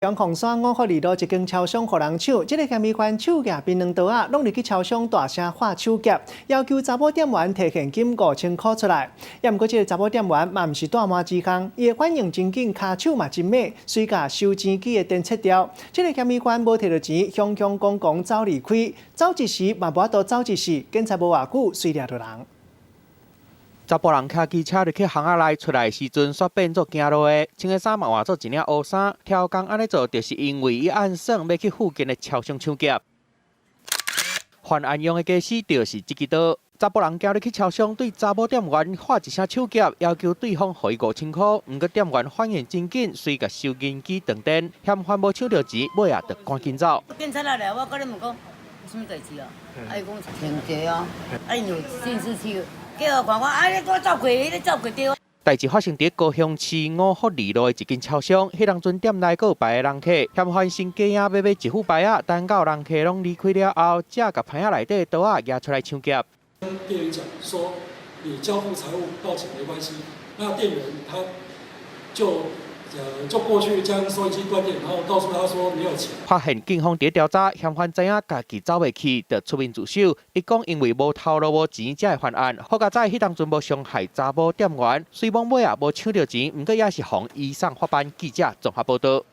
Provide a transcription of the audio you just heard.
高雄山五福二路一間超商予人搶，這个嫌疑犯手舉檳榔刀仔，攏入去超商大聲喊手劫，要求查某店員提現金5000箍出來。也毋過這个查某店員嘛毋是大麻之空，伊的反應真緊，跤手嘛真猛，隨共收錢機的電切掉。這个嫌疑犯無提著錢，雄雄剛剛走離開，走一時嘛無法度走一時，警察無偌久隨掠著人。查埔人騎機車入去巷仔內出來時陣，煞變做行路的，穿的衫嘛換做一領烏衫。刁工按呢做，就是因為伊按算欲去附近的超商搶劫。犯案用的家私就是這支刀。查埔人行入去超商，對查某店員喊一聲手劫，要求對方予伊5000箍。毋過店員反應真緊，隨共收銀機斷電，嫌犯無搶著錢，尾仔就趕緊走。警察來，我佮你問講，啥物代誌啊？啊，伊講停車啊，啊，𪜶有監視器。叫我看看，啊，你拄走過，你走過對。代誌發生佇高雄市五福二路的一間超商，彼當陣店內閣有排个人客，嫌犯先假影欲買一副牌仔，等到人客攏離開了後，才共牌仔內底的刀仔攑出來搶劫。跟店員講說，你交付財物報警沒關係。那店員他就過去將收銀機關電，然後告訴他說沒有錢。發現警方佇調查，嫌犯知影家己走袂去，就出面自首。伊講因為無頭路無錢才會犯案，好佳哉彼當陣無傷害查某店員，雖罔尾仔無搶著錢，毋過也是予移送法辦。記者綜合報導。